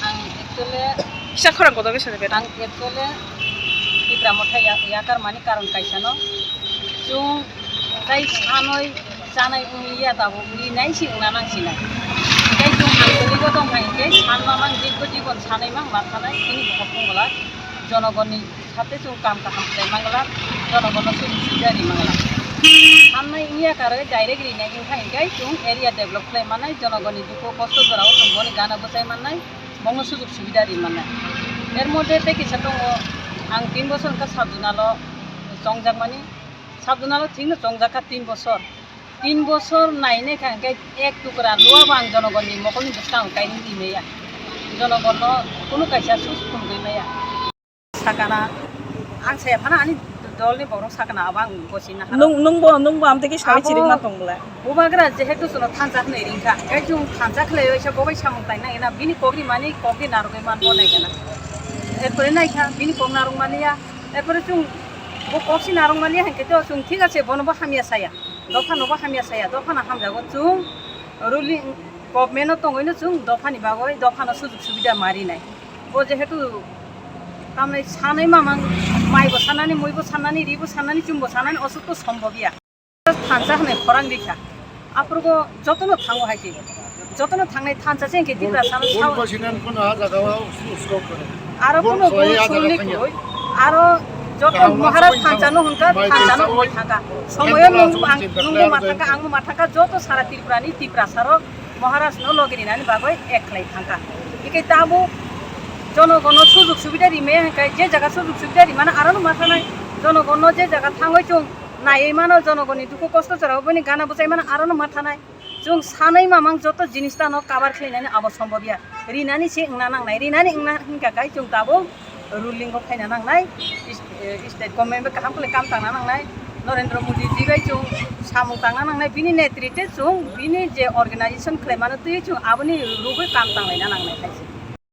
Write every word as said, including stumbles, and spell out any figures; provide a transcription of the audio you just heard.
Ang actually Kisa khorang kotor kisa de ang actually Tipra Motha ya-, yakar mani karon kaisa no. Chwng tai sanoi chanai wngya tabuk ri nai si wngna nang sinai. Tei chwng ang kwrwi bo tong hai khe sanma mang jikbo jibon sanai mang ma sanai tini bukhuk phunglak jonogoni sate chwng kam kaham khlai mangla, jonogono chwng sujari mangla. Hannai wngya karwi direct rinai wngkha hinkhe chwng area develop khlai manai, jonogoni dukhu kosto jorao chwng boni gana bwchai mannai, bongno sujuk subida ri mannai. Er moddhe tei kisa tongo, ang tin bosor wngkha sub zonalo chongjak mani, sub zonalo thikno chongjak kha tin bosor. Tin bosor nainai kha hinkhe ek tukra luwa bo ang jonogoni mokolni bwskango kainwi ri maya, jonogonno kunu kaisa sus phunugwi maya. Sakana, ang saya phano ani dolni borok sakana abo ang gosina hano. Nung, nungbo, nungbo amtwi khe sawi Abo chirikma tong bwle. Bubagra jehetu chwngno thansa hwnwi ringkha, tei chwng thansa khlai waisa bo bai samung tai nai na, bini kok rimani kokni narwgwi manbo nai gana. Erpore naikha, bini kok narwk mani ya, erpore chwng bo kok si narwk mani ya hinkhe to chwng thik ase, bono bo hamya saya, dophano bo hamya saya, dophano hamjago chwng ruling government-o tongwino chwng dophani bagwi dophano sujuk subida ma rinai. Bo jehetu tamni sanai mamang, maibo sanani, muibo sanani, ribo sanani, chumbo sanani, osuk to sombobya. Thansa hwnwi khorang rikha. Aphuru jotono thango hai khe. Jotono thangnai thansa se hinkhe Tipra sano Bol sao. Bol sinan kono a jaga o usko kore. Aro Bol kono khwlai bol a jaga suni thangya. Koi. Aro joto Kaham Maharaj wansa thansa no hwnka, mai thansa no thansa hwnwi oi. Thangka. Somoyo Kendra nung aswk ang, chinta nungbo khlai ma aro thangka, jai. Angbo ma thangka, joto sara Tripura ni Tiprasa rok Maharaj no logi rinani bagwi ek khlai thangka. Ike tabo jonogono sujuk subida rimaya hwnka, je jaga sujuk subida rimana aro no ma thanai. Jonogono je jaga thangwi chwng naiwi mano, jonogoni dukhu kosto chwrago bini gana bwchai mano aro no ma thanai. Chwng sanwi mamang joto jinis tano cover khlainani abo sombobya. Rinani se wngna nangnai. Rinani wngna hinkha kai chwng tabuk ruling o phaina nangnai. Is-, eh, state government bai kaham khlai kam tangna nangnai. Narendra Modi ji bai chwng samung tangna nangnai. Bini netritwe chwng bini je organization khlaimano twi chwng aboni rugwi kam tanglaina nangnai hai se.